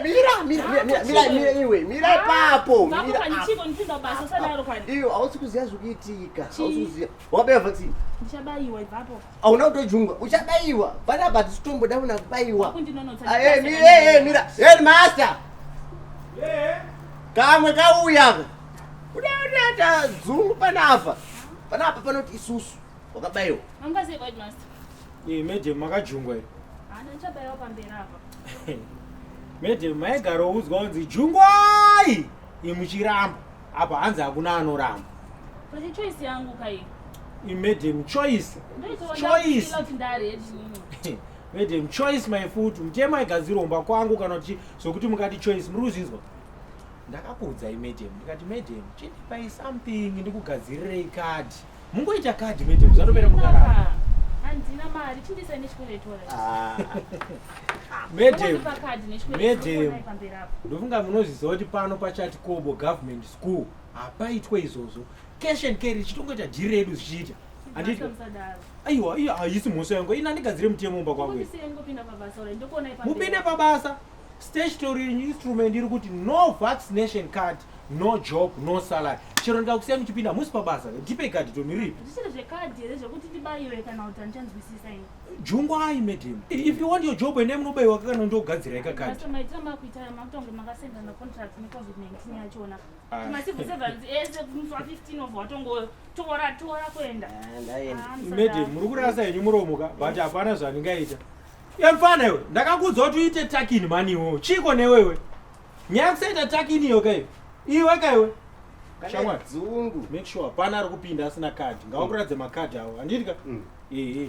Mira, mira, mira, mira, mira iwe, mira ipapo, mira. Chiko ndipinda basa usadaro kwani. Iyo hausi kuziva zvikuitika. Hausi kuziva. Wakabaiwa vaccine? Ndichabayiwa ibvapo. Hauna kutojungwa. Uchabayiwa. Panapa tisitomboda kuna kubayiwa. Kundinonotsa. Ah, eh, mira, eh, eh, mira. Headmaster. Eh. Kamwe kauya. Kuda kuti dzungu panapa. Panapa panoti isusu. Wakabayiwa. Mangazei kwa headmaster. Eh, madam makajungwa here? Hana ndichabayiwa pamberi apa. Madam maigara udzwa kunzi jungwai imuchiramba. Apa hanzi hakuna anoramba. But choice yangu kai. Madam choice. Choice. Kuti ndari nini. Madam choice my foot. Mutemo aigadzirwa kwangu kana kuti zvokuti mukati choice muri kuzvinzwa. Ndakakuudzai madam ndikati madam chindipai something ndikugadzirirei kadhi. Mungoita kadhi madam zvatopera mukarara. Handina mari chindisai nechikwereti Ah. Madam. Pakadhi nechikwereti. Madam. Pamberi apa. Ndofunga munozviziva kuti pano pachatikobo government school hapaitwe izvozvo. Cash and carry chitongoita dhiri redu zvichiita. Handiti Musadaro. aiwa iyo haisi mhosva yangu ini handigadzire mutemo mumba kwangu ini. Ndisiye ngopinda pabasa ora ndokuona pamberi. Mupinde pabasa. Statutory instrument iri kuti no vaccination card, no job, no salary. Chero ndikakusiya muchipinda musi pabasa, ndipe kadhi toni ripi. Zvichiri zvekadhi here zvekuti ndibayiwe kana kuti handichanzwisisa ini. Jungwai madam. If you want your job ende munobayiwa kana ndogadzira ika kadhi. Master maitira makuita makutonge makasendana contract neCovid-19 yachona. Ah. Macivil servants ese musi wa15 of watongotora tora kuenda. Ah, ndaenda. Ah, musadaro. Madam, muri kurasa henyu muromo ka, but hapana zvandingaita. Yemfana iwe, ndakakuudza kuti uite tuck-in mani iwewe. Chiko newewe. Nyaya yekusaita tuck-in iyo kaiwe. Iwe kaiwe. Kana Shamwari. dzungu. Make sure hapana ari kupinda asina kadhi. Ngawakuratidze makadhi awo. Handiti ka? Mm. Eh, eh.